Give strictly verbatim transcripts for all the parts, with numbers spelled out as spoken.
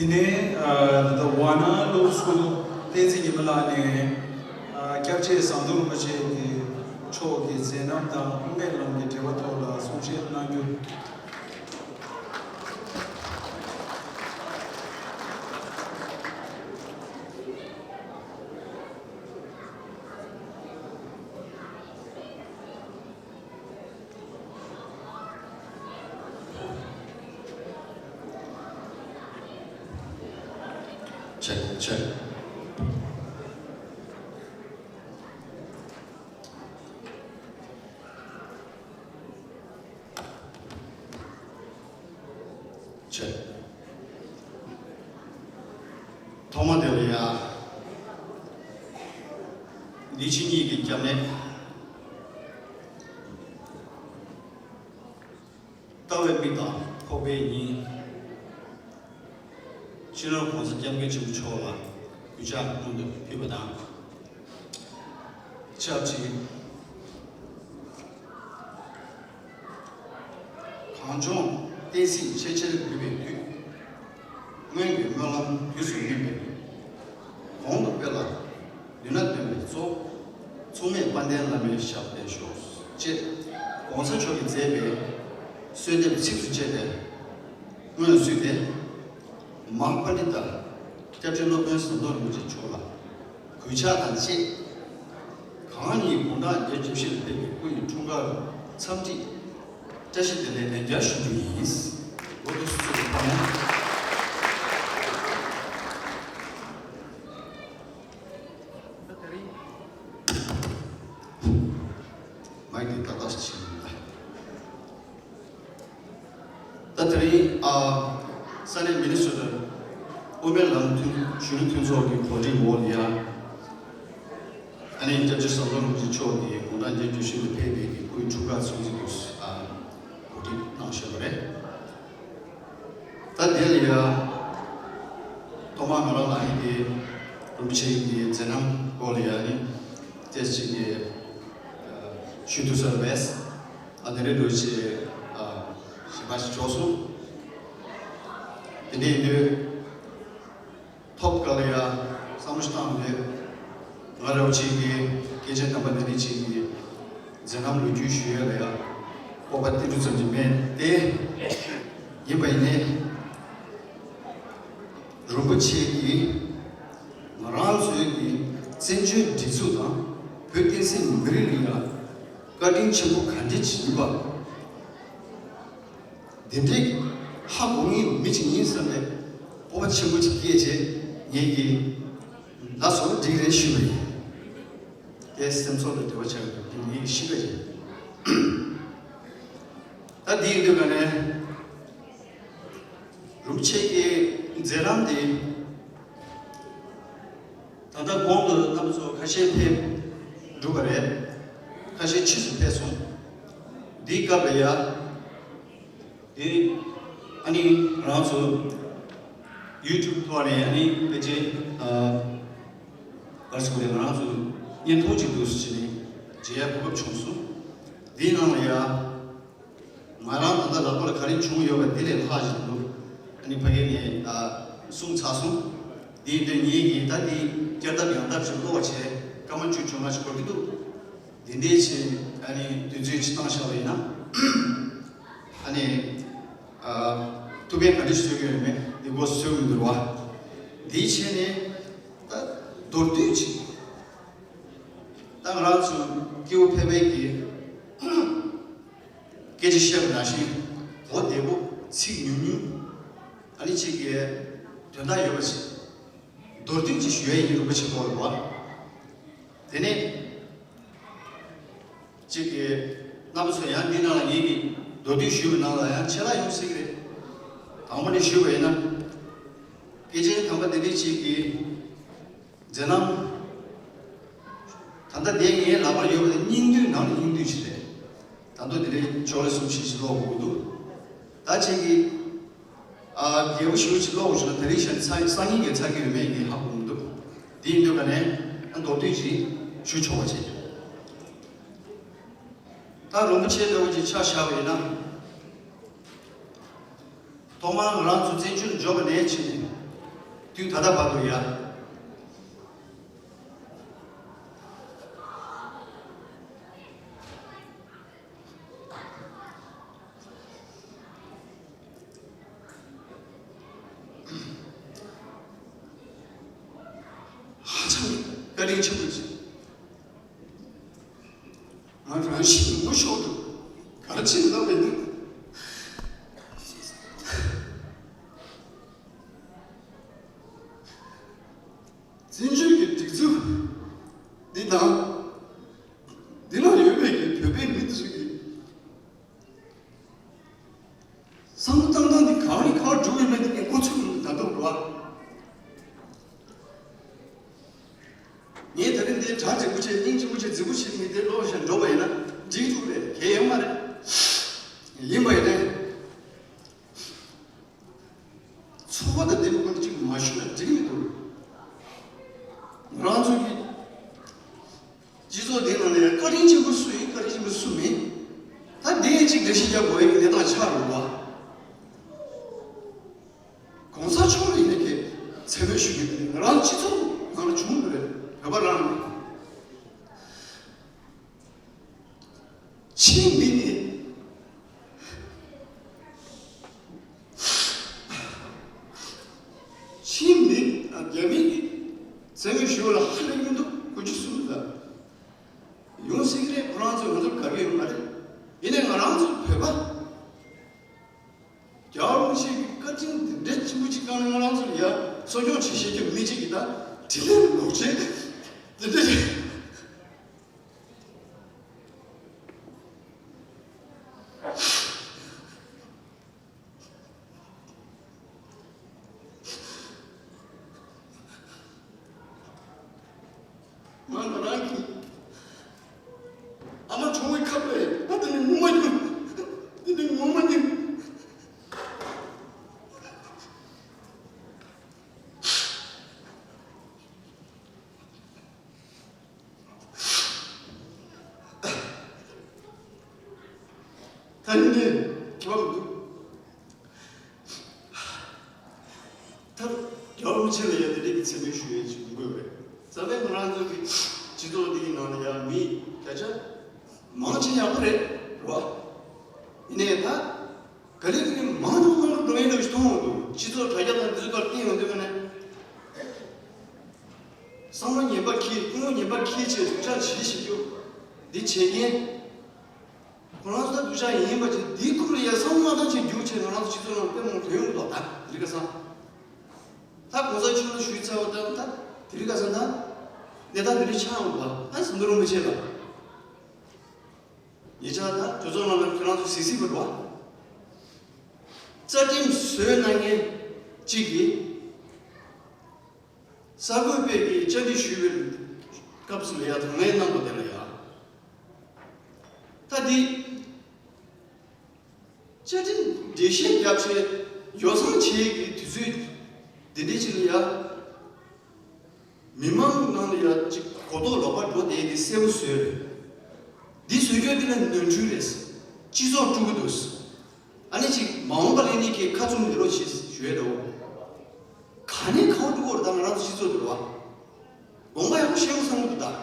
དེ་ནས་ད་ལྟ་ཝཱ་ཎ་སློབ་ཟུར་བསྟན་འཛིན་ཉི་མ་ལགས་ནས་སྐྱབས་རྗེ་ཟམ་གདོང་རིན་པོ་ཆེ་གི་མཆོག་གི་མཛད་རྣམ་དང་དབུ་མའི་ལམ་གྱི་འབྲེལ་བ་ཐོག་ལ་གསུང་བཤད་གནང་རྒྱུ། Check, check. Check. ཐོག་མ་དེ་ལ་ཡ། འདི་ཕྱི་གཉིས་ཀྱི་སྐྱབས་གནས། ལྟ་བའི་མིག་དང་ཕོག་པའི་སྙིང་། སྤྱི་ནོར་༸གོང་ས་༸སྐྱབས་མགོན་ཆེན་པོ་མཆོག་ལ་གུས་ཕྱག་སྔོན་དུ་ཕུལ་བ་དང་། ཆབས་ཅིག་གངས་ལྗོངས་བསྟན་སྲིད་ཆེས་ཆེར་གུས་པའི་མཐུས། སྔོན་གྱི་སྨོན་ལམ་དུས་སུ་སྨིན་པའི། གོང་དུ་སྤེལ་ལ་མདུན་ན་འདོན་པའི་གཙོ། མཚུངས་མེད་དཔལ་ལྡན་བླ་མའི་ཞབས་བརྟན་ཤོག་ཅེས་༸གོང་ས་མཆོག་གིས་མཛད་པའི་གསོལ་འདེབས་ཚིགས་སུ་བཅད་པའི་སྔོན་བསུས་ཏེ། མ་པཎྜི་ཏ་སྐྱབས་རྗེ་སློབ་དཔོན་ཟམ་གདོང་རིན་པོ་ཆེ་མཆོག་ལ་གུས་ཕྱག་དང་བཅས། གང་ཉིད་དགུང་གྲངས་བརྒྱད་ཅུ་གྱ་བཞི་ལ་ཕེབས་པའི་སྐུ་ཡི་འཁྲུངས་སྐར་འཚམས་འདྲི་བཀྲ་ཤིས་བདེ་ལེགས་ལན་བརྒྱར་ཞུ་རྒྱུ་ཡིན། འོ་དེ་སུ་ཚོ་གི་ཕ་མ། མའི་ཀི་ཏག་ཏག་ཞིག་བྱས་ཡོད་ལ། ད་དེ་རིང་ཨ། ས་གནས་མི་ནི་སོ་ཊར་དབུ་མའི་ལམ་མཐུན་གཞོན་ནུ་མཐུན་ཚོགས་ཀྱི་གོ་སྒྲིག་འོག་ལ་ཡ། ཨ་ནི་སྐྱབས་རྗེ་ཟམ་གདོང་རིན་པོ་ཆེ་མཆོག་གིས་དགུང་གྲངས་བརྒྱད་ཅུ་གྱ་བཞི་ལ་ཕེབས་པའི་གི་སྐུའི་འཁྲུངས་སྐར་སྲུང་བརྩི་དུ་ཨ། གོ་སྒྲིག་གནང་བཞིན་པ་རེད། ད་དེ་ལ་ཡ། ཐོག་མར་ང་རང་ལ་ཡིན་ཏེ། རིན་པོ་ཆེ་གི་མཛད་རྣམ་སྐོར་ལ་ཡ་ནི། ཏེས་ཅིག་གི་ཞུ་ཐུབ་ས་རེད། ཨ་དེ་འདྲའི་འདྲ་ཞིག་ཞིབ་པ་ཞིག་ཆོག་སོང་། དེ་འདྲ་ཡིན་དུས། ཐོབ་སྐབས་ལ་ཡ་བསམ་བློ་ཞིག་བཏང་རེད། ང་རང་ཅིག་གིས་སྐྱེས་ཆེན་དམ་པ་དེ་འདྲ་ཅིག་གི་མཛད་རྣམ་ལོ་རྒྱུས་ཞུ་ཡས་ལ་ཡ་སྤོབས་པ་ཏིལ་འབྲུ་ཙམ་ཅིག་མེད་དེ། ཡིན་པ་ཡིན་ནའི། རིན་པོ་ཆེ་གིས་ང་རང་ཚོའི་གི་བཙན་བྱོལ་སྒྲིག་འཛུགས་དང་བོད་བསྟན་སྲིད་མི་རིགས་ལ་ཡ་བཀའ་དྲིན་ཆེན་པོ་ག་འདྲ་ཅིག་ཡིན་པ། དེ་འདྲའི་ཧ་གོ་ངེས་མི་ཅིག་ཡིན་བསམ་པའི་སྤོབས་པ་ཆེན་པོ་ཅིག་སྐྱེས་བྱས་ངེད་ཀྱིས་ལགས་སོ་འགྲིག་རེད་ཞུས་པ་ཡིན། དེ་སེམས་ཚོར་དང་འབྲེལ་བ་ཆགས་ཡོད་པ་ངེད་ཀྱིས་ཤེས་པ་ཡིན། ད་འདི་ཡིན་དུས་ག་ནས་རིན་པོ་ཆེ་གི་མཛད་རྣམ་འདི། ད་ལྟ་གོང་དུ་རྣམ་པ་ཚོ་ཁ་ཤས་ཕེབས་འགྲོ་བ་རེད། ཁ་ཤས་ཕྱིས་སུ་ཕེབས་སོང་། འདིའི་སྐབས་ལ་ཡ། དེ་ཨ་ནི་ང་རང་ཚོ་ཡུ་ཊུབ་ཐོག་ནས་ཨ་ནི་ཕལ་ཆེར་ག་རེ་ཟེར་དགོས་རེད། ང་རང་ཚོ་བརྙན་ཐུང་ཅིག་འདུག་སེ་བྱས་ནས་མཇལ་ཡ་གོ་སྐབས་བྱུང་སོང་། འདིའི་ནང་ལ་ཡ། ང་རང་ད་ལྟ་ལག་པ་ལ་ག་རེ་བྱུང་ཡོད་པ་དེ་ལས་ལྷག་ཅིག་འདུག་ཨ་ནི་ཕ་གི་ནས་ཨ་གསུངས་ཚར་སོང་། དེ་ཡིན་དུས་ངེད་ཀྱིས་ད་དེ་བསྐྱར་ལྡབ་ཡང་ལྡབ་ཅིག་ཀློག་པ་བྱས་སྐར་མ་བཅུ་བཅོ་ལྔ་ཅིག་འགོར་གྱི་འདུག་དེ་འདྲའི་ཆེད་ཨ་ནི་དུས་ཚོད་ཅིག་བཏང་བཞག་པ་ཡིན་ན། ཨ་ནི་ཨ་ཐུགས་ཕན་ག་འདྲ་ཞིག་གསོས་ཀྱི་ཡོད་མེད་དེ་སྐོར་གསུང་གི་འདུག་བ། དེའི་ཆེད་ནས་ད་མདོར་བསྡུས་ཅིག་ད་ང་རང་ཚོ་སྐྱེ་བོ་ཕལ་པའི་གི་སྐད་ཆ་བཤད་པ་ནང་བཞིན་གོ་བདེ་པོ་ཚིག་ཉུང་ཉུང་ཨ་ནི་གཅིག་གི་དོན་དག་ཡོད་པ་ཞིག་མདོར་བསྡུས་ཅིག་ཞུ་ཡ་ཡིན། རིན་པོ་ཆེ་སྐོར་ལ་བ། དེ་ནས་གཅིག་གི་རྣམ་པ་ཚོ་ཡང་འདི་ནང་ལ་ངེད་ཀྱིས་མདོར་བསྡུས་ཞུས་པའི་ནང་ལ་ཡང་ཆད་ལྷག་ཡོང་སྲིད་ཀྱི་རེད། དང་པོ་ནས་ཞུས་པ་ཡིན་ན། སྐྱེས་ཆེན་དམ་པ་དེ་འདྲའི་གཅིག་གི་མཛད་རྣམ། ད་ལྟ་དེ་ངའི་ལག་པར་ཡོད་པ་དེ་སྙིང་བསྡུས་ནང་ནས་སྙིང་བསྡུས་ཤིག་རེད། ད་དུང་དེ་འདྲའི་ཅོག་ལེ་གསུམ་བཞི་ཞིག་ཀློག་དགོས་ཀྱི་འདུག་ད་ཁྱེད་ཀྱིས་ཨ་རྒྱས་པོ་ཞེ་པོ་ཅིག་ཀློག་དགོས་བྱུང་ན་དེ་རིང་གཞན་སང་སང་ཉིན་གྱི་ཚར་གྱི་ཡོད་མེད་ངས་ཧ་གོ་མི་འདུག་དེ་ཡིན་དུས་ག་ནས་ཨ་མདོར་བསྡུས་ཅིག་ཞུ་ཆོག་པ་བྱེད། ད་རིན་པོ་ཆེ་ལྟ་བུ་ཅིག་ཆ་བཞག་པ་ཡིན་ན། ཐོག་མར་ང་རང་ཚོ་བཙན་བྱོལ་འབྱོར་བ་ནས་ཕྱིན་ནས་ དུས་ད་ལྟ་བར་དུ་ཡ། ཧ་ཅང་བཀའ་དྲིན་ཆེན་པོ་ཞིག་ང་རང་ཤི་མི་ཤོག་ཏུ་ག་རེ་བྱེད་ལབ་པའི་ནི། བཙན་བྱོལ་གྱི་སྒྲིག་འཛུགས་འདི་དང་། འདི་ལ་ཡོད་པའི་གི་བོད་པའི་མི་ཚོས་ཀྱི་བསམ་བློ་བཏང་སྟངས་འདི་གང་ནས་གང་འགྲོ་གི་མེད་འདི་ངས་མགོ་ཚོས་མི་འདུག་ད་དུང་རེད་བ། ངས་ད་རིང་འདིར་གྲ་འགྲིག་པོ་བྱས་སྙིང་རྗེ་པོ་བྱས་རྫིག་པོ་བྱས་ངས་འདིར་ལོག་བཞག་འགྲོ་བ་ཡིན་ན་འགྲིག་འགྲོ་རེད། གལ་ཡོད་མ་རེད། ཡིན་པ་ཡིན་ནའི། ཚོགས་པ་དང་ལྡན་པའི་སྒོ་ནས་གཅིག་མ་ཞུས་ན་འགྲིག་གི་མི་འདུག་ང་རང་ཚོ་གི་སྤྱི་ཚོགས་འདི་ནང་ལ་ཡང་བཀའ་དྲིན་ཆེན་པོ་སུ་ཡིན། བཀའ་དྲིན་ཆེན་པོ་སུ་མིན། ད་འདི་ཡང་གཅིག་འགྲེལ་བཤད་རྒྱག་དགོས་ཡ་གི་གནས་སྟངས་ཆགས་འགྲོ་བ། གོང་ས་མཆོག་ལ་ཡིན་ན་གི་མཚན་སྨད་ཞུ་གི་མེད། ང་རང་སྤྱི་ཚོགས་ནང་ལ་བྱུང་ཡོད་རེད། བོད་པ་རང་ནས། ཕྱིན་མི་ནི། ཕྱིན་མི་རྒྱ་མི་གི་མཚན་སྨད་ཞུ་བ་ལ་ཧ་ལས་མི་འདུག་དགུ་བཅུ་གསུམ་ལ་ཡོང་སྲིད་ཀྱི་རེད། ཁོ་རང་ཚོས་ང་ཚོར་དགའ་གི་ཡོད་མ་རེད། ཡིན་ནའི་ང་རང་ཚོ་བོད་པ་རྒྱལ་བ་རིན་པོ་ཆེ་གི་བཀའ་དྲིན་འདི་འདྲ་ཆེན་པོ་ཅིག་བསྐངས་ནས་ང་རང་ཚོར་ཡ་གསོ་སྐྱོང་བྱེད་ཤེས་ཀྱི་མི་གཅིག་གི་ད་དྲིན་ལན་ལོག་བྱེད་འདི་འདྲ་རེད། ང་ང་རང་གི་ཨ་མ་གྲོངས་པའི་ཁ་པར་ད་དེ་ནི་ངོ་མ་ཡིན། དེ་ནི་ངོ་མ་ཡིན། ད་ཡིན་ནའི་ཁྱད་པར་མི་འདུག་ད་རྒྱལ་བ་རིན་པོ་ཆེ་ལ་ཡང་དེ་འདྲའི་གི་མཚན་སྨད་ཞུ་ཡས་ཅིག་ཡོང་གི་ཡོད་རེད། རྩ་བའི་ང་རང་ཚོ་གི་སྤྱི་ཚོགས་འདི་གི་ནང་ལ་ཡང་མི་བརྒྱ་ཆ་མང་ཆེ་ཡག་པོ་རེད་རེད་བ། ཡིན་ནའི་ད། ག་ལེ་ག་ལེ་མང་དུ་མང་དུ་འགྲོ་ཡིན་འགྲོ་ཞིག་མཐོང་འོང་འདུག་སྤྱི་ཚོགས་དྲ་རྒྱ་དང་འདི་ཚོ་གར་བསྟན་ཡོང་དུས་ཀ་ནས། བསམ་བློ་ངན་པ་འཁྱེར། ཀུན་སློང་ངན་པ་འཁྱེར་བྱས་སྡུག་ཅག་བྱེད་བཞིན་རྒྱུ། འདི་བྱེད་མཁན། ཁོ་རང་ཚོ་ད་སྡུག་ཅག་ཡིན་པ་ཅིག་འདིའི་ཁུར་ལ་ཡ་བསམ་བློ་མ་བཏང་བྱས་རྒྱུག་བྱས་ང་རང་ཚོ་སྤྱི་ཚོགས་ནང་དཔེ་མང་དོན་ཡོང་འདུག་ད་འདི་རིག་ག་སང་། ད་གོང་ས་མཆོག་ལ་ཞུས་ཚར་བ་ད་ད་འདི་རིག་ག་སང་ད། གནས་སྟངས་འདི་འདྲ་ཆགས་འོང་འདུག་ད་ཟམ་གདོང་རིན་པོ་ཆེ་ལ། ཉེ་ཆར་ད་གྲོས་ཚོགས་ནང་ལ་ཁྱེད་རང་ཚོ་གཟིགས་གཟིགས་པ་འགྲོ། རྩ་ཁྲིམས་བཟོས་གནང་མཁན་གཅིག་གིས་གསར་འགོད་པས་ཀྱིས་བཅར་འདྲི་ཞུས་པའི་སྐབས་སུ་ལ་ཡ་དང་ལེན་གནང་པ་དེ་ལ་ཡ། ད་འདི་བཅའ་ཁྲིམས་འགྲེལ་བཤད་རྒྱབ་བྱས་ཡོ་བསྲང་བྱེད་ཀྱི་དུས་ཚོད་འདི་འདྲའི་ཅིག་ལ་ཡ། མི་མང་ནང་ལ་ཡ་ཅིག་གོ་རྟོགས་ལོག་པ་འགྲོ་བསྡད་དེ་གསལ་པོ་བཟོས་རེད། འདི་བཟོ་རྒྱུ་འདི་ལ་ནོར་འཁྲུལ་རེད། སྤྱི་ཚོགས་དཀྲུག་གི་འདུག་ཨ་ནི་ཅིག་མ་འོངས་པ་ལ་ནི་ཁྱེད་ཁ་བཙུམ་མེད་རོགས་བྱེད་ཞུ་ཡས་རེད། ག་ནས་གང་འགྲོ་གི་རེད་ད། ང་རང་ཚོ་སྤྱི་ཚོགས་འདི་རེད་བ། དགོངས་པ་ཡག་པོ་བཞེས་དགོས་བསམ་གི་འདུག་ད།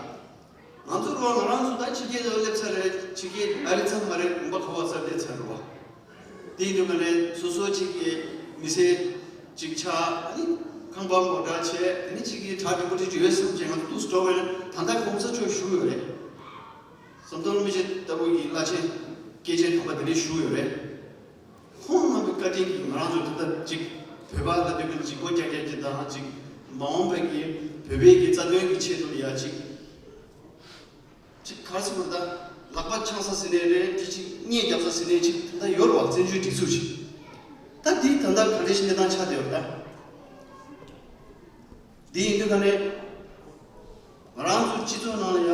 ང་ཚོ་རེད་བ། ང་རང་ཚོ་ད་ཕྱི་རྒྱལ་ལ་སླེབས་ཚར་རེད། ཕྱི་རྒྱལ་ཨ་རི་ཚང་མ་རེད། དགོངས་པ་ག་པར་ཚར་སླེབས་ཚར་རེད་བ། དེ་ཡིན་དུས་ང་ནས་སོ་སོ་གཅིག་གི་མི་སེར་གཅིག་ཆགས། ཨ་ནི་ཁང་པ་མོ་ཊ་བྱས། དེ་ནི་གཅིག་གི་གྲ་སྒྲིག་པོ་ཏི་ཅིག་ཡོད་བསམ་བྱས་ང་ཚོ་འདུག་སེ་འགྲོ་བས་ན། ད་ལྟ་གོང་ས་མཆོག་བཞུགས་ཡོད་རེད། ཟམ་གདོང་རིན་པོ་ཆེ་ལྟ་བུ་གི་བླ་ཆེན་སྐྱེས་ཆེན་དམ་པ་དེ་འདྲས་བཞུགས་ཡོད་རེད། ཁོང་རྣམ་པའི་བཀའ་དྲིན་གྱིས་ང་རང་ཚོ་ད་ལྟ་གཅིག་བོད་པ་ལ་དེ་ཀུན་འཇིགས་སྐུལ་རྒྱག་རྒྱག་གི་དང་གཅིག་མ་འོངས་པའི་གི་བོད་པའི་གི་རྩ་དོན་གྱི་ཆེད་དུ་ཡ་གཅིག་ཅིག་ག་རེ་ཟེར་དགོས་རེད་ད། ལག་པ་འཆང་ས་ཟེར་ནའི་རེད། ཅིག་ཅིག་གཉེན་རྒྱབ་ས་ཟེར་ནའི་ཅིག་ད་ལྟ་ཡོད་རེད་བ། བཙན་བྱོལ་སྒྲིག་འཛུགས་ཅིག་ད་འདི་ད་ལྟ་ག་འདྲ་ཞིག་གནས་སྟངས་ཆགས་བསྡད་ཡོད་རེད་ད། འདི་ཡིན་དུས་ད་ནས་ང་རང་ཚོ་སྤྱི་ཚོགས་ནང་ལ་ཡ།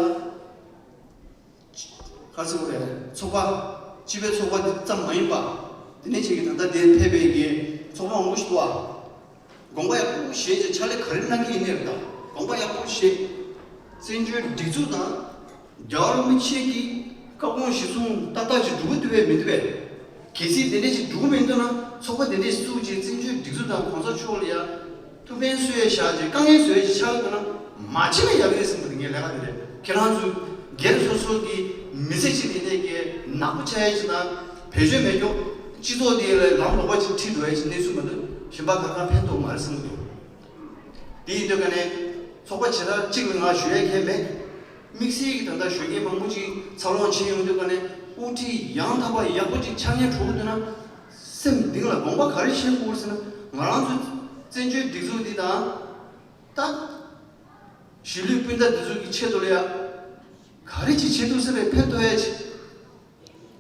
ག་རེ་ཟེར་དགོས་རེད། ཚོགས་པ། སྤྱི་པའི་ཚོགས་པ་འདི་ཙམ་མ་ཡིན་པ། དེ་ནས་ཅིག་གི་ད་ལྟ་འདིར་ཕེབས་པའི་གི་ཚོགས་པ་མང་པོ་ཞིག་འདུག་ཨ། དགོངས་པ་ཡག་པོ་བཞེས་བྱས་ཕྱག་ལས་ག་རེ་གནང་གི་ཡིན་ནའི་རེད་ད། དགོངས་པ་ཡག་པོ་བཞེས། བཙན་བྱོལ་སྒྲིག་འཛུགས་དང་། རྒྱལ་བ་རིན་པོ་ཆེ་གི་བཀའ་དགོངས་གཞི་བཟུང་ཏག་ཏག་ཅིག་འགྲོ་གི་འདུག་པས་མི་འདུག་པས། གལ་སྲིད་དེ་འདྲ་ཞིག་འགྲོ་གི་མི་འདུག་ན། ཚོགས་པ་དེ་འདྲ་ཞིག་བཙུགས་བྱས་བཙན་བྱོལ་སྒྲིག་འཛུགས་དང་གོང་ས་མཆོག་ལ་ཡ། ཐུགས་ཕན་གསོས་ཡས་བཞག་ཅིག་དཀའ་ངལ་བཟོ་ཡས་ཅིག་ཆགས་ཡོད་ན་མ་བྱེད་ན་ཡག་གི་རེད་བསམ་གི་འདུག་ངས་ལས་ཀ་འདི་རེད། ཁྱེད་རང་ཚོ་སྒེར་སོ་སོ་གི་མི་ཚེ་གཅིག་དེ་ནས་ཀྱི་ནག་པོ་ཆགས་ཡས་ཅིག་དང་བེད་སྤྱོད་མེད་ཀྱོག་སྤྱི་ཚོགས་འདི་ལ་ལམ་ལོག་པ་ཅིག་ཁྲིད་འགྲོ་ཡས་ཅིག་གནས་ཚུལ་མ་གཏོགས་གཞན་པ་ག་ག་ཕན་ཐོགས་མ་རེད་བསམ་གི་འདུག་དེ་ཡིན་དུས་ཀ་ནས་ཚོགས་པ་བྱེ་བྲག་གཅིག་ལ་ང་ཞུ་ཡས་མཁན་མེད། དམིགས་བསལ་གྱི་ད་ལྟ་ཞུ་མཁན་མང་པོ་ཅིག་འཚར་ལོངས་ཕྱིན་ཡོང་དུས་ཀ་ནས་དབུ་ཁྲིད་ཡང་དག་པ་ཡག་པོ་ཅིག་ཆགས་ཉེན་འགྲོ་གི་འདུག་ན། སེམས་གཏིང་ལ་དགོངས་པ་ག་རེ་བཞེས་དགོས་ཟེར་ན། ང་རང་ཚོ་བཙན་བྱོལ་སྒྲིག་འཛུགས་འདི་དང་། ད། གཞིས་ལུས་སྤུན་ཟླ་འདི་ཚོ་གི་ཆེད་དུ་ལ་ཡ། ག་རེ་ཅིག་བྱེད་ཐུབ་ས་རེད། ཕན་ཐོགས་ཡ་ཅིག་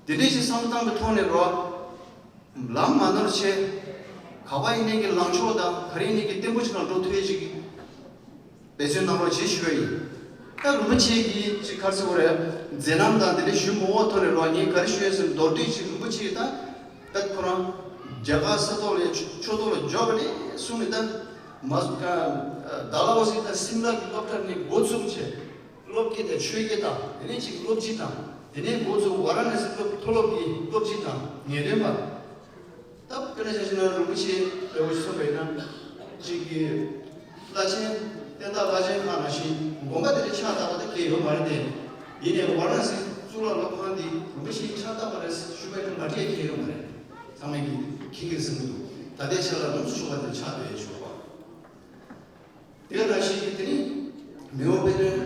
དེ་འདྲས་ཅིག་བསམ་བློ་བཏང་པའི་ཐོག་ནས་རོ། ལམ་མ་ནོར་བྱས། ག་པ་ཡིན་ནའི་གི་ལངས་ཕྱོགས་དང་ག་རེ་ཡིན་ནའི་གི་བརྟན་པོ་ཅིག་ལ་འགྲོ་ཐུབ་ཡ་ཅིག་འབད་བརྩོན་གནང་རོགས་བྱེད་ཞུ་བ་ཡིན། ད་རིན་པོ་ཆེ་གིས་ཅིག་ག་རེ་ཟེར་དགོས་རེད། མཛད་རྣམ་དང་དེ་འདྲ་ཞུ་མ་འོངས་ཐོག་ནས་རོགས་ངས་ག་རེ་ཞུ་ཡ་ཟེར་ན། མདོར་བསྡུས་ཅིག་རིན་པོ་ཆེ་ད་ད་ཁོ་རང་རྒྱ་གར་ས་ཐོག་ལ་ཕྱོགས་གཏོགས་ལ་འབྱོར་བ་ནས་བཟུང་ནས་ད་མ་སུ་ཀ་ཌལ་ཧོ་སི་དང་སིམ་ལ་གི་སློབ་གྲྭ་ནས་འགོ་བཙུགས་བྱས། སློབ་དགེ་དང་ཆོས་དགེ་དང་དེ་ནས་ཅིག་སློབ་སྤྱི་དང་དེ་ནས་འགོ་བཙུགས་ཝཱ་ར་ཎ་སི་སློབ་མཐོ་སློབ་ཀྱི་སློབ་སྤྱི་དང་ངེས་སྟོན་པ། ད་དཔེར་ན་ཆ་བཞག་ན་རིན་པོ་ཆེ་ལྟ་བུ་ཞིག་གསུངས་པ་ཡིན་ན། གཅིག་གིས་བླ་ཆེན་བསྟན་བདག་བླ་ཆེན་ཁག་ནང་བཞིན་དགོན་པ་དེ་འདྲ་ཆགས་བསྡད་པ་དེ་གལ་ཡོད་མ་རེད་དེ། ཡིན་ནའི་ཝཱ་ར་ཎ་སི་གཙུག་ལག་སློབ་ཁང་འདི་རིན་པོ་ཆེ་ཆགས་བསྡད་པ་རེད་ཞུ་བ་ཡིན་ན་ང་འདྲ་གལ་ཡོད་མ་རེད། ཚང་མས་ཀྱིས་མཁྱེན་གྱི་རེད་བསམ་གྱི་འདུག་ད་ལྟའི་ཆར་ལ་ལོངས་སུ་སྤྱོད་པ་དེ་ཆགས་བསྡད་ཡོད་ཆོག་པ། དེ་ག་ནང་བཞིན་གྱི་དེ་ནི་མེའོ་དཔེ་སྟོན་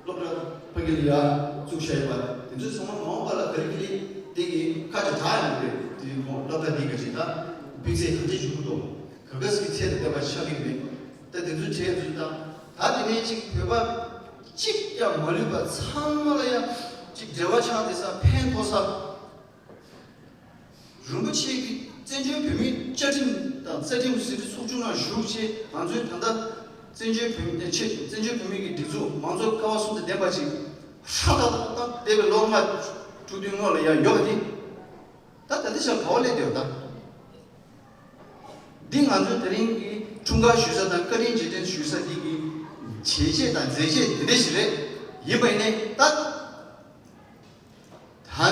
སློབ་གྲྭ་ཕ་གི་ལ་ཡ་བཙུགས་བཞག་ཡོད་པ། དེ་ཚོའི་ཚང་མ་མ་འོངས་པ་ལ་ག་རེ་ག་རེ་དེ་གི་ཁ་ཆ་གྲགས་ཡོང་གི་རེད། དེ་མོ་སློབ་གྲྭ་འདི་ག་ཅིག་ད་སྤུས་ཚད་ག་འདྲ་ཡོང་གི་འདུག་ག་ག་ཟིག་ཚད་དང་ལྡན་པ་ཆགས་ཀྱི་མེད། ད་དེ་ཚོའི་གྲས་ཚོ་དང་ད་དེ་ནས་ཅིག་བོད་པ་གཅིག་ཀྱང་མ་ལུས་པ་ཚང་མ་ལ་ཡ་ཅིག་འབྲེལ་བ་ཆགས་བསྡད་ས་ཕན་ཐོགས་ས། རིན་པོ་ཆེ་གིས་བཙན་བྱོལ་བོད་མིའི་བཅའ་ཁྲིམས་དང་རྩ་ཁྲིམས་ཟིན་བྲིས་ཚོགས་ཆུང་ནང་ཞུགས་བྱས། ང་ཚོའི་ད་ལྟ་བཙན་བྱོལ་བོད་མི་ཆེད་བཙན་བྱོལ་བོད་མི་གི་སྒྲིག་འཛུགས་མང་གཙོ་ཀ་བ་གསུམ་དང་ལྡན་པ་ཅིག་ཧྲ་ཏག་ཏག་ཏག་འདས་པའི་ལོ་ལྔ་དྲུག་བདུན་སྔོན་ལ་ཡང་ཡོད་པ་དེ། ད་ད་ལྟ་ཆར་ག་བ་སླེབས་བསྡད་ཡོད་ད། འདི་ང་ཚོའི་དེ་རིང་གི་འཁྲུངས་སྐར་ཞུ་ས་དང་བཀའ་དྲིན་རྗེས་དྲན་ཞུ་ས་འདི་གི་བྱས་རྗེས་དང་མཛད་རྗེས་འདི་འདྲ་ཞིག་རེད། ཡིན་པ་ཡིན་ནའི་ད། ད་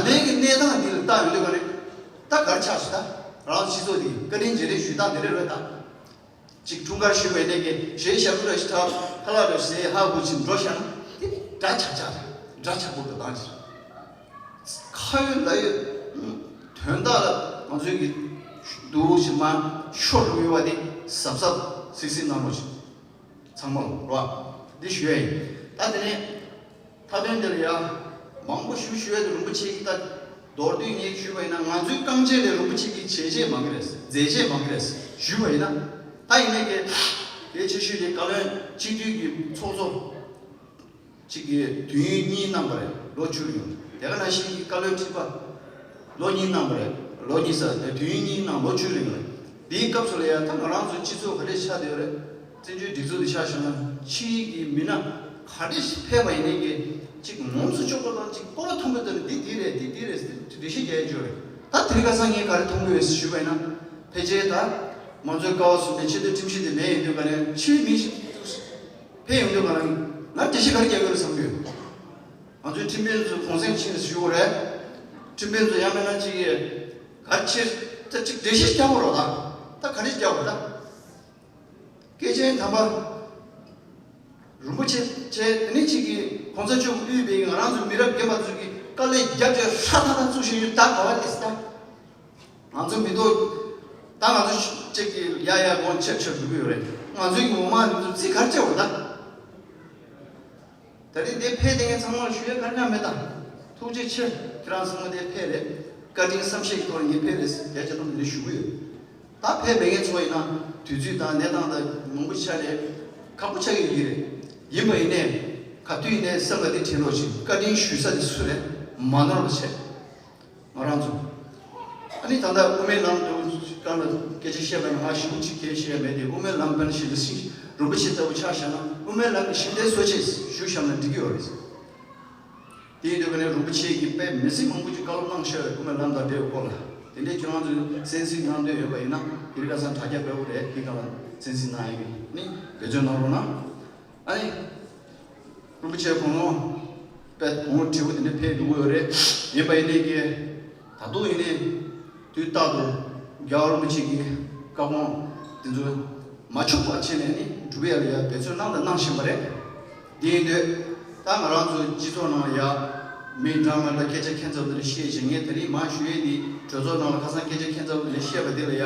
ལྟའི་གི་གནས་སྟངས་འདི་ལ་བལྟ་ཡོང་དུས་ག་རེ། ད་ག་རེ་ཆགས་སོང་ད། རང་སྤྱི་ཚོགས་འདི་བཀའ་དྲིན་རྗེས་དྲན་ཞུ་སྟངས་འདི་རེད་རེད་ད། ཅིག་འཁྲུངས་སྐར་ཞུས་པའི་གནས་ཀྱི་ཞེས་ཞབས་བྲོ་ཞིག་འཁྲབ་ཁ་ལག་རེ་ཟས་ཧ་གོ་ཅིག་འགྲོ་བཞག་ན་དེ་འདྲ་ཆགས་ཆགས་རེད། འདྲ་ཆགས་པོ་འགྲོ་སྟངས་ཅིག་ཁ་ཡོད་ལག་ཡོད། དོན་དག་ལ་ང་ཚོའི་གི་འདུག་ཅིག་མ་ཤོར་འགྲོ་ཡོད་པ་དེ་གཟབ་གཟབ་གཟིགས་གཟིགས་གནང་རོགས་ཞེས། ཚང་མ་ལ་རོགས་འདི་ཞུ་ཡ་ཡིན། ད་དེ་ནས་མཐའ་དོན་དེ་ལ་ཡ་མང་པོ་ཞུ་ཞུ་ཡ་དེ་རིན་པོ་ཆེ་གིས་ད་མདོར་བསྡུས་ངས་ཞུས་པ་ཡིན་ན། ང་ཚོའི་རྐང་རྗེས་ལས་རིན་པོ་ཆེ་གིས་བྱས་རྗེས་མང་གི་རེད། མཛད་རྗེས་མང་གི་རེད་ཞུས་པ་ཡིན་ན། ད་ཡིན་ནའི་གལ་གལ་ཆེ་ཤོས་དེ་བཀའ་བློན་སྤྱི་འཐུས་ཀྱི་ཚོགས་གཙོ་གཅིག་གིས་དུས་ཡུན་གཉིས་གནང་བ་རེད། ལོ་བཅུ་ཡོང་། དེ་ག་ནང་བཞིན་གྱི་བཀའ་བློན་ཁྲི་པ་ལོ་གཉིས་གནང་བ་རེད། ལོ་གཉིས་ས་དེ་དུས་ཡུན་གཉིས་གནང་ལོ་བཅུ་རིང་རེད། དེའི་སྐབས་སུ་ལ་ཡང་ད་ང་རང་ཚོའི་སྤྱི་ཚོགས་ག་འདྲས་ཆགས་བསྡད་ཡོད་རེད། བཙན་བྱོལ་སྒྲིག་འཛུགས་དེ་ཆ་བཞག་ན་ཕྱིའི་གི་མི་སྣ་ག་འདྲས་ཕེབས་པ་ཡིན་ནའི་གི་གཅིག་ངོམས་སུ་ལྕོགས་པ་དང་གཅིག་སྤོབས་པ་མཐོན་པོ་དེ་ལ་འདི་འདི་རེད། འདི་འདི་རེད་ཟེར་འགྲེལ་བཤད་རྒྱག་ཡ་ཅིག་ཡོད་རེད། ད་དེ་རིང་ཁ་སང་ངས་ག་རེ་མཐོང་གི་ཡོད་ཞུས་པ་ཡིན་ན། ཕལ་ཆེར་ད་མང་གཙོའི་ཀ་བ་གསུམ་ནས་ཆེས་མཐོའི་ཁྲིམས་གཞི་དེ་མེད་ཡོང་དུས་ག་ནས་ཕྱིའི་མི་ཞིག་ཕེབས་ཡོང་དུས་ག་ནས་ང་འགྲེལ་བཤད་ག་རེ་རྒྱག་གི་ཡོད་རེད་བསམ་གི་ཡོད། ང་ཚོའི་ཁྲིམས་དཔོན་ཚོ་གུང་སེང་ཕྱིན་ནས་ཞུ་དགོས་རེད། ཁྲིམས་དཔོན་ཚོ་ཡང་མིན་ན་ཅིག་གིས་ག་རེ་བྱེད་ད་ཅིག་འགྲེལ་བཤད་རྒྱག་དགོས་རེད་ད། ད་ག་རེ་རྒྱག་དགོས་ད། སྐྱེས་ཆེན་དམ་པ་རིན་པོ་ཆེ་ཆེ་དེ་ནས་ཅིག་གིས་གོང་ས་མཆོག་གིས་དབུས་པའི་ང་རང་ཚོ་མི་རབས་རྒན་པ་ཚོ་གིས་དཀའ་ལས་རྒྱབ་བྱས་ཧྲ་ཐག་ཐག་བཙུགས་བཞིན་ཡོད། ད་ག་བ་དེ་ད། ང་ཚོ་མི་ཐོག་ད་ང་ཚོ་གཅིག་གིས་ཡ་ཡ་དགོངས་ཆེབ་ཆེབ་འགྲོ་གི་ཡོད་རེད། ང་ཚོའི་ངོ་མ་འདི་ཚོ་རྩིས་ག་རེ་བྱེད་འོ་ད། ད་རེས་འདིར་ཕེབས་བསྡད་མཁན་ཚང་མ་ལ་ཞུ་ཡ་ག་རེ་ཡང་མེད་ད། ཐུགས་རྗེ་ཆེ། ཁྱེད་རང་ཚང་མ་འདིར་ཕེབས་རེད། བཀའ་དྲིན་བསམ་ཤེས་ཀྱི་ཐོག་ནས་ངས་ཕེབས་རེད་ཟེར་རྒྱ་ཆེ་ཐོག་ནས་འདིར་ཞུ་གི་ཡོད། ད་ཕེབས་མེད་མཁན་ཚོ་ཡིན་ན་དུས་ཚོད་དང་གནས་སྟངས་དང་མང་པོ་ཆགས་ནས་ཁག་པོ་ཆགས་ཀྱི་ཡོད་ཀྱི་རེད། ཡིན་པ་ཡིན་ནའི་ག་དུས་ཡིན་ནའི་སེམས་ལ་འདི་དྲན་རོགས་ཞེས། བཀའ་དྲིན་ཞུ་ས་དེ་སུ་རེད། མ་ནོར་བ་བྱས། ང་རང་ཚོ། ཨ་ནི་ད་ལྟ་དབུ་མའི་ལམ་དུ་གང་ལ་སྐད་ཆ་བཤད་པ་ཡིན་ན་ང་ཞེ་པོ་ཅིག་གལ་ཤེས་ཡ་མེད་དེ། དབུ་མའི་ལམ་དཔེར་ན་ཞི་བདེ་སྲིད་རིན་པོ་ཆེ་ལྟ་བུ་ཆ་བཞག་ན་དབུ་མའི་ལམ་གྱི་ཞི་བདེ་བཟོ་ཆེད་ཞུ་བཞག་ན་འགྲིག་གི་ཡོད་རེད། དེ་ཡིན་དུས་ཀ་ནས་རིན་པོ་ཆེ་གིས་དཔེ་མི་སྲིད་མང་པོ་ཅིག་བཀའ་སློབ་གནང་ཤག་དབུ་མའི་ལམ་དང་འབྲེལ་བའི་སྐོར་ལ། དེ་འདྲའི་ཁྱེད་རང་ཚོས་གསན་གཟིགས་གནང་འདོད་ཡོད་པ་ཡིན་ན་དེ་རིང་ཁ་སང་དྲ་རྒྱ་སྤེལ་བ་རེད། དེ་ག་ལ་གསན་གཟིགས་གནང་ཡ་གི་ནི་འབད་བརྩོན་གནང་རོགས་གནང་། ཨ་ནི། རིན་པོ་ཆེ་དགུང་ལོ་དཔེ་དགུང་ལོ་བགྲེས་པོ་དེ་འདྲ་ཕེབས་འགྲོ་གི་ཡོད་རེད། ཡིན་པ་ཡིན་ནའི་ཀྱི་ད་དུང་ཡིན་ནའི་དུས་རྟག་ཏུ་རྒྱལ་བ་རིན་པོ་ཆེ་གི་བཀའ་དགོངས་དེ་ཚོ་ མ་འཆུག་པ་བྱས་ནས་ནི་སྒྲུབ་ཡ་ལ་ཡ་འབད་བརྩོན་གནང་དང་གནང་བཞིན་པ་རེད། དེ་ཡིན་དུས་ད་ང་རང་ཚོ་སྤྱི་ཚོགས་ནང་ལ་ཡ་མི་འདྲ་མི་འདྲ་སྐད་ཆ་ཁྱད་མཚར་པོ་དེ་འདྲ་བཤད་བྱས། ངས་དེ་རིང་མར་ཞུ་ཡས་དེ་གྲོས་ཚོགས་ནང་ལ་ཁ་སང་སྐད་ཆ་ཁྱད་མཚར་པོ་དེ་འདྲ་བཤད་པ་དེ་ལ་ཡ་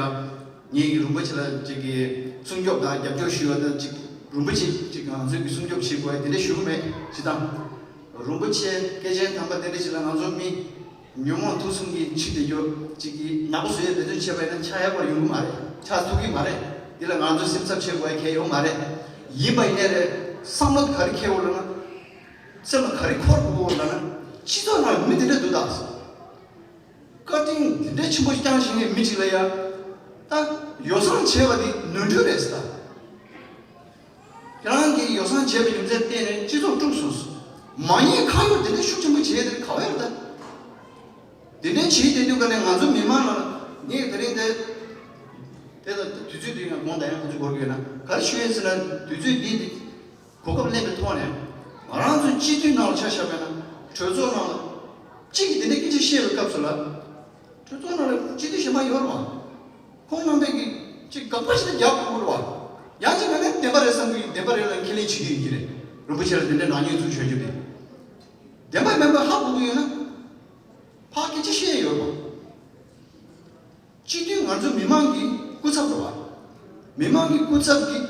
ངེད་ཀྱི་རིན་པོ་ཆེ་ལ་ཅིག་གི་སྲུང་སྐྱོབ་དང་རྒྱབ་སྐྱོར་ཞུ་བ་དང་ཅིག་རིན་པོ་ཆེ་ཅིག་ང་ཚོས་ཀྱི་སྲུང་སྐྱོབ་བྱེད་དགོས་དེ་འདྲ་ཞུ་གི་མེད་ཅི་དང་། རིན་པོ་ཆེ་སྐྱེས་ཆེན་དམ་པ་དེ་འདྲ་ཞིག་ལ་ང་ཚོ་མི་ཉོན་མོངས་དུག་གསུམ་གྱི་ཕྱིར་དེ་རྒྱུ་གཅིག་གིས་ནག་པོ་བཟོ་ཡས་འབད་བརྩོན་བྱས་པ་ཡིན་ན་ཆགས་ཡག་པོ་ཡོང་གི་མ་རེད། ཆགས་ཐུབ་ཀྱི་མ་རེད། འདི་ལ་ང་ཚོ་སེམས་འཚབ་བྱེད་དགོས་ཡ་གང་ཡང་ཡོད་མ་རེད། ཡིན་པ་ཡིན་ནའི་རེད། བསམ་བློ་ག་རེ་འཁྱེར་དགོས་ལབ་ན། སེམས་ལ་ག་རེ་འཁོར་དགོས་ལབ་ན། སྤྱི་ཚོགས་ནང་མི་དེ་འདྲ་འདུག་ད། བཀའ་དྲིན་དེ་འདྲའི་ཆེན་པོ་བསྐྱངས་བཞིན་པའི་མི་གཅིག་ལ་ཡ། ད་ཡོ་བསྲང་བྱས་པ་དེ་ནོར་འཁྲུལ་རེད་ཟེར་ད། ཁྱེད་རང་གིས་ཡོ་བསྲང་བྱས་པའི་རྒྱུ་མཚན་བརྟེན་ནས་སྤྱི་ཚོགས་དཀྲུགས་སོང་། མ་ཉེས་ཁ་གཡོག་དེ་འདྲའི་ཤུགས་ཆེན་པོ་བྱས་དེ་ག་བ་ཡོད་ད། དེ་འདྲའི་བྱས་དེ་དུས་ཀ་ནས་ང་ཚོ་མི་མང་ལ་ངས་དེ་རིང་དེ། དེ་ལ་དུས་ཚོད་དུས་ཡང་དགོངས་དག་ཡང་ཁོ་ཚོས་འགོར་གྱི་ཡོད་ན་ག་རེ་ཞུ་ཡིན་ཟེར་ན། དུས་ཚོད་འདི་འདི་གོ་སྐབས་ལེན་པའི་ཐོག་ནས་ང་རང་ཚོའི་སྤྱི་འཐུས་ནང་ལ་ཆ་བཞག་པ་ཡིན་ན་གྲོས་ཚོགས་ནང་ལ་གཅིག་གིས་དེ་འདྲའི་སྐད་ཆ་བཤད་པའི་སྐབས་སུ་ལ། གྲོས་ཚོགས་ནང་ལ་སྤྱི་འཐུས་གཞན་པ་ཡོད་རེད་བ། ཁོང་རྣམ་པས་ཀྱི་ཅིག་དགག་པ་ཞིག་ལ་རྒྱག་དགོས་རེད་བ། ཡང་ཅིག་ང་ནི་བདེན་པ་རེད་བསམ་གྱི་ཡོད། བདེན་པ་རེད་ལ་ཁས་ལེན་བྱེད་ཀྱི་ཡོད་ཀྱི་རེད། རིན་པོ་ཆེ་ལ་དེ་འདྲའི་ནག་ཉེས་ཚུལ་བྱུང་རྒྱུ་དེ། བདེན་པ་མིན་པ་ཧ་གོ་གི་ཡོད་ན། ཕར་སྐད་ཆ་བཤད་ཡོད་རེད་བ། སྤྱི་འཐུས་ང་ཚོ་མི་མང་གི་སྐུ་ཚབ་རེད་བ། མི་མང་གི་སྐུ་ཚབ་ཀྱི།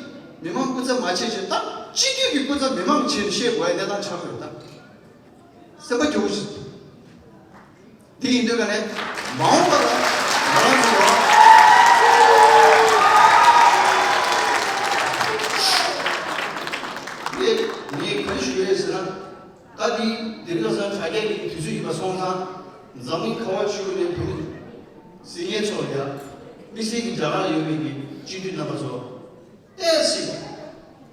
མི་མང་སྐུ་ཚབ་མ་བྱས་བྱས་ད་སྤྱི་འཐུས་ཀྱི་སྐུ་ཚབ་མི་མང་གི་ཆེད་དུ་བཤད་དགོས་ཡ་གནས་སྟངས་ཆགས་ཡོད་ད། སེམས་པ་སྐྱོ་བོ་ཞིག་འདི་ཡིན་དུས་ཀ་ནས་མ་འོངས་པ་ལ་ང་རང་ཚོ་ལ་ངས་ངས་ག་རེ་ཞུ་ཡོད་ཟེར་ན། ད་འདི་དེ་རིང་ཁ་སང་དྲ་རྒྱ་གི་དུས་ཚོད་ཡིན་པ་སོང་ཙང་། འཛམ་གླིང་ཁ་བ་ཆུ་བོ་ནས་བོད་མི་སེར་ངན་ཚོ་ལ་ཡ། དམིགས་བསལ་གྱི་རྒྱ་གར་ལ་ཡོད་པའི་གི་སྤྱི་འཐུས་རྣམ་པ་ཚོ། ཏོག་ཙམ་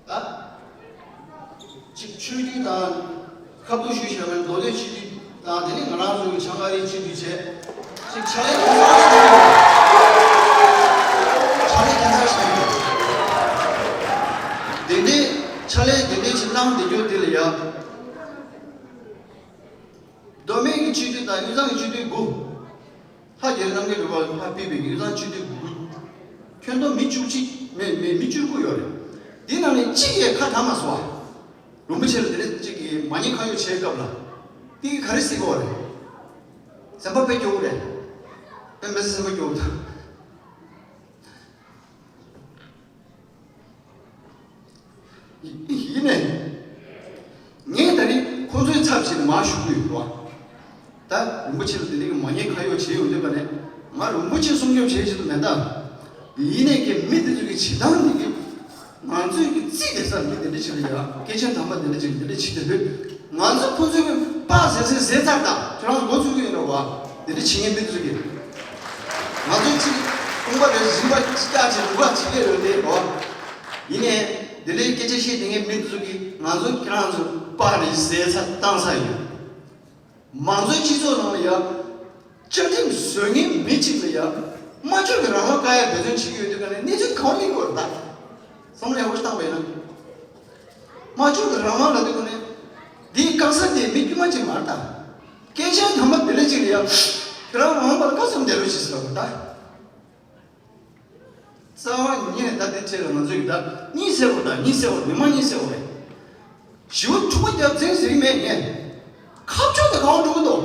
ད་ཅིག་ཆོས་བརྒྱུད་དང་ཁ་བསྡུར་ཞུས་བྱས་པའི་མདོ་སྟོད་སྤྱི་འཐུས་དང་དེ་ནས་ང་རང་ཚོ་གི་བྱང་ཨ་རིའི་སྤྱི་འཐུས་བྱས། ཅིག་ཕྱག་ལས་གང་ཚར་ཞིག་གནང་ཡོད། ཕྱག་ལས་གང་ཚར་ཞིག་གནང་ཡོད། དེ་འདྲའི་ཕྱག་ལས་དེ་འདྲའི་ཅིག་གནང་བསྡད་རྒྱུ་དེ་ལ་ཡ། མདོ་སྨད་ཀྱི་སྤྱི་འཐུས་དང་དབུས་གཙང་གི་སྤྱི་འཐུས་དགུ། ལྷ་རྒྱལ་རྣམ་རྒྱལ་གྲུབ་པ་ལ་ཕར་ཕུད་པའི་དབུས་གཙང་སྤྱི་འཐུས་དགུ། ཁྱོན་བསྡོམས་མི་བཅུ་གཅིག་མི་མི་མི་བཅུ་དགུ་ཡོད་རེད། འདི་ནང་ནས་གཅིག་ཡས་ཁ་གྲག་མ་སོང་བ། རིན་པོ་ཆེ་ལ་དེ་འདྲ་གཅིག་གིས་མ་ཉེས་ཁ་གཡོག་བྱས་སྐབས་ལ། དེ་གིས་ག་རེ་ཟེར་གི་ཡོད་རེད། སེམས་པ་དཔེ་སྐྱོ་བོ་རེད། དཔེ་མི་སྲིད་སེམས་པ་སྐྱོ་བོ་དང་། ཡིན་ནའི། ངས་ད་རེས་ཁོང་ཚོའི་ཚབ་བྱས་ནས་མར་ཞུ་གི་ཡོད་པ། ད་རིན་པོ་ཆེ་ལ་དེ་འདྲའི་གི་མ་ཉེས་ཁ་གཡོག་བྱས་ཡོང་དུས་ཀ་ནས་ང་རིན་པོ་ཆེ་སྲུང་སྐྱོབ་བྱེད་བཞིན་དུ་མེད་ད། ཡིན་ནའི་གི་མི་དེ་ཚོ་གི་བྱེད་སྟངས་དེ་གི་ང་ཚོས་གི་རྩིས་དེ་ཚར་གི་དེ་འདྲ་བྱེད་ལ་ཡ། སྐྱེས་ཆེན་དམ་པ་དེ་འདྲ་བྱེད་དེ་འདྲ་བྱེད་དེ་ལྷོད། ང་ཚོ་ཁོ་ཚོའི་གི་པགས་ཟེར་ཟེར་ཟེར་ཚར་ད། ཁྱོད་རང་ཚོ་མགོ་ཚོས་གི་ཡོད་རེད་བ། དེ་འདྲ་བྱེད་མཁན་མི་དེ་ཚོ་གི། ང་ཚོའི་ཚིག་དཔུང་པ་རེ་བཞིན་པ་ཅི་ལྕགས་ཀྱི་རུ་ཁག་ཅིག་ལས་རོལ་ཏེ་འགྲོ། ཡིན་ནའི་དེ་འདྲའི་སྐད་ཆ་བཤད་བསྡད་མཁན་མི་ཚོ་གིས་ང་ཚོ་ཁྱེད་རང་ཚོ་པགས་རེ་ཟས་ཚ་བཏང་ཚར་ཡོད། མང་གཙོའི་སྤྱི་ཚོགས་ནང་ལ་ཡ། བཅའ་ཁྲིམས་བཟོ་མཁན་མི་གཅིག་ལ་ཡ། སྨྲ་བརྗོད་ཀྱི་རང་དབང་བཀག་ཡ་འབད་བརྩོན་བྱེད་ཀྱི་ཡོད་དུས་ཀ་ནས་གནས་ཚུལ་གང་ཡིན་དགོས་རེད་ད། བསམ་བློ་ཡག་པོ་ཞིག་བཏང་བས་ན། སྨྲ་བརྗོད་ཀྱི་རང་དབང་ལབ་དུས་ཀ་ནས། འདིའི་བཀག་ས་དེ་མི་དཀྱུས་མ་གཅིག་མ་རེད་ད། སྐད་ཆ་དམ་པ་དེ་འདྲ་ཅིག་ལ་ཡ། ཁྱེད་རང་རང་དབང་པ་ལ་བཀའ་གསུང་འདེབས་རོགས་བྱེད་ཟེར་བ་ད། རྩ་བ་ཉིད་ནས་ད་དེ་ཆེད་ལ་ང་ཚོ་ཡི་ད་གཉིད་སད་དགོས་ད། གཉིད་སད་དགོས། མི་མང་གཉིད་སད་དགོས་རེད། ཞི་བ་འཁྲུག་པ་རྒྱབ་ཚེ་ཟེར་གི་མེད་ངས། ཁ་ཕྱོགས་དེ་གང་འགྲོ་གི་འདུག་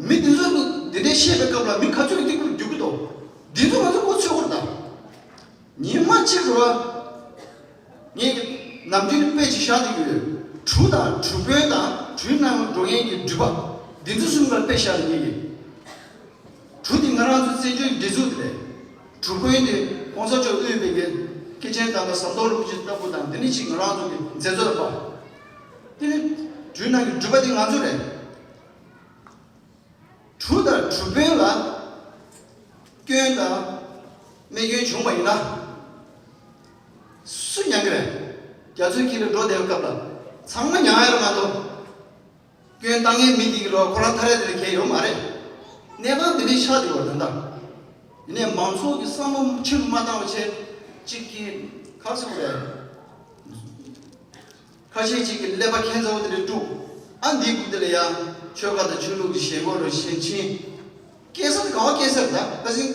མི་དེ་ཚོ་འདི་འདྲའི་བཤད་པའི་སྐབས་ལ་མི་ག་ཚོད་སྡིག་པར་འགྱུར་གི་འདུག་འདི་ཚོ་ང་ཚོ་མགོ་ཚོས་དགོས་རེད་ད། ཉི་མ་གཅིག་རུ་ངས་ནམ་རྒྱུན་དཔེ་ཅིག་བཞག་བསྡད་ཀྱི་ཡོད། གྲུ་དང་གྲུ་དཔོན་དང་གྲུའི་ནང་འགྲོ་མཁན་གྱི་འགྲུལ་པ། འདི་ཚོ་གསུམ་ལ་དཔེ་བཞག་ནས་ངས་ཀྱི། གྲུ་དེ་ང་རང་ཚོའི་བཙན་བྱོལ་སྒྲིག་འཛུགས་དེ་རེད། གྲུ་དཔོན་དེ་གོང་ས་མཆོག་དབུས་པའི་གི་སྐྱེས་ཆེན་དམ་པ་ཟམ་གདོང་རིན་པོ་ཆེ་ལྟ་བུ་དང་། འདི་ནི་གཅིག་ང་རང་ཚོ་གི་མཛད་གཙོ་ལ་དཔའ། དེ་ནི་གྲུའི་ནང་གི་འགྲུལ་པ་དེ་ང་ཚོ་རེད། གྲུ་དང་གྲུ་དཔོན་ལ་སྐྱོན་དང་རྨས་སྐྱོན་བྱུང་བ་ཡིན་ན། སུ་མྱང་གི་རེད། རྒྱ་མཚོའི་དཀྱིལ་ལ་འགྲོ་བསྡད་པའི་སྐབས་ལ་ཚང་མ་མྱང་ཡ་རེད་མ་གཏོགས། སྐྱོན་བཏང་མཁན་མི་དེ་གི་ལོག་ཁོ་རང་ཐ་རེ་དེ་ལ་གལ་ཡོད་མ་རེད། གནས་སྟངས་དེ་འདྲའི་ཆགས་བསྡད་པ་རེད་ད། ཡིན་ནའི་མང་ཚོགས་ཀྱི་བསམ་བློ་ཆེ་རུ་མ་བཏང་བ་བྱས། གཅིག་གིས་ཁ་སོ་རེད། ཁ་ཤས་ཅིག་གིས་ཀླད་པ་ཁྱད་མཚར་པོ་དེ་འདྲ་དཀྲུགས། ཨ་འདིའི་སྐུ་དེ་ལ་ཡ་ཆོལ་ཁ་དང་ཆོས་ལུགས་ཀྱི་ཞེན་ཁོག་རུ་ཞེན་ཆེན། སྐྱེ་ས་དེ་ག་བ་སྐྱེ་ས་རེད་ད། ཁ་སང་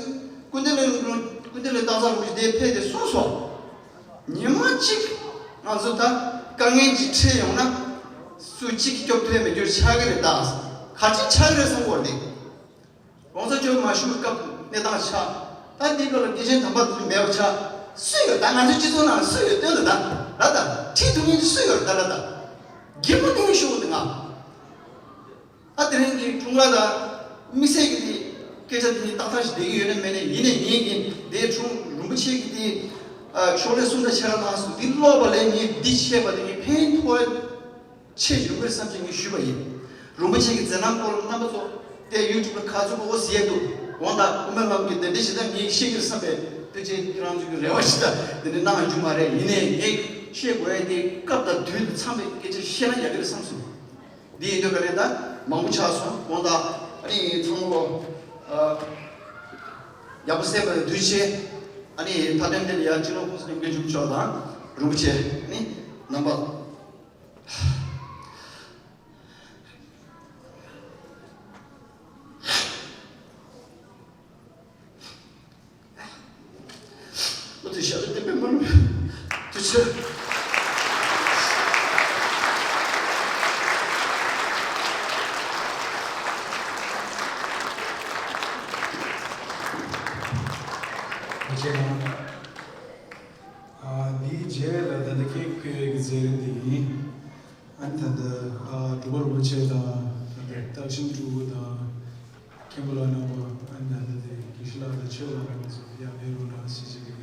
སྐུ་མདུན་ལ་སྐུ་མདུན་ལ་སྟག་ཚང་རིན་པོ་ཆེ་དེ་ཕེབས་ཏེ་གསུངས་སོང་། ཉི་མ་གཅིག་ང་ཚོ་ད་དཀའ་ངལ་ཅིག་འཕྲད་ཡོང་ན་སུ་གཅིག་སྐྱོབ་ཐུབ་ཡ་མེད་རྒྱུ་ཆགས་ཀྱི་རེད་ད། ག་ཅི་ཆགས་ཀྱི་རེད་གསུང་གི་ཡོད་རེད། ༸གོང་ས་མཆོག་མ་བཞུགས་སྐབས་གནས་སྟངས་ཆགས། ད་འདི་སྐབས་ལ་སྐྱེས་ཆེན་དམ་པ་དེ་ཚོ་མེད་པ་ཆགས། སུ་ཡོད་ད། ང་ཚོའི་སྤྱི་ཚོགས་ནང་སུ་ཡོད་སྟོན་ད། ད་ད་ད་ཁྲིད་ཐུབ་མཁན་སུ་ཡོད་ད། ད་ད་རྒན་མོ་ཏིང་ཤུ་འདི་ང་། ད་དེ་རིང་གི་འཁྲུངས་སྐར་ལ་དམིགས་བསལ་གྱི་དེ་སྐད་ཆ་དེ་ནི་ཏག་ཏག་ཞིག་བསྡད་ཀྱི་ཡོད་ན་མེད་ན། ཡིན་ནའི་ངེད་ཀྱིས་དེ་འཁྲུངས་རིན་པོ་ཆེ་གི་དེ་ཕྱག་ལས་གསུང་ད་ཆེ་ར་ལངས་སོང་། འདི་ཀློག་པ་ལས་ངས་འདི་བཤད་པ་དེ་ངས་ཕན་ཐོགས་ཆེ་ཡོང་གི་རེད་བསམ་གྱི་ངས་ཞུས་པ་ཡིན། རིན་པོ་ཆེ་གི་མཛད་རྣམ་སྐོར་ལ་རྣམ་པ་ཚོ་དེ་ཡུ་ཊུབ་ལ་ག་ཚོད་གོ་ཟེར་འདུག། འོ་ད་དབུ་མའི་ལམ་གྱི་གདན་འདྲེན་ཞིག་ད་ངས་ཤེས་ཀྱི་རེད་བསམ་པའི་ཐུགས་རྗེ་ཁྱེད་རང་ཚོ་གི་རེ་བ་ཞིག་ད་དེ་ནི་གནང་རྒྱུ་མ་རེད། ཡིན་ནའི་ངས་བཤད་དགོས་ཡ་དེ་སྐབས་དང་དུས་དང་འཚམས་པའི་སྐད་ཆ་བཤད་ན་ཡག་གི་རེད་བསམ་སོང་། འདི་ཡིན་དུས་ག་ནས་ད་མང་པོ་ཆགས་སོང་། འོ་ད་ཨ་ནི་ཚང་མ་ལོ་ཡག་པོ་གསན་པ་ལ་ཐུགས་རྗེ་ཆེ། ཨ་ནི་མཐའ་དོན་དེ་ལ་ཡ་སྤྱི་ནོར་༸གོང་ས་༸སྐྱབས་མགོན་ཆེན་པོ་མཆོག་དང་རིན་པོ་ཆེ་ཨ་ནི་རྣམ་པ། ཨོ་དེ་ཤ་རུ་བསྟན་པའི་མ་ལུས་དུ་ཆེ། ཨ་ཅེ་ལགས། ཨ་འདིའི་རྗེས་ལ་ད་ལྟ་ཁྱེད་ཁོའི་གི་མཛད་རིམ་འདི་ཡིན། ཨ་ནི་ད་ལྟ་ཨ་འབྲུག་པ་རིན་པོ་ཆེ་དང་ད་ལྟ་རྟགས་ཤིང་སྤྲུལ་སྐུ་དང་མཁན་པོ་ལགས་རྣམ་པ། ཨ་ནི་ད་ལྟ་དེ་དགེ་བཤེས་ལགས་དང་ཆོས་ལགས་རྣམ་པ་ཚོ་ཡར་ཕེབས་རོགས་གནང་ཞེས་བྱས་ཀྱི་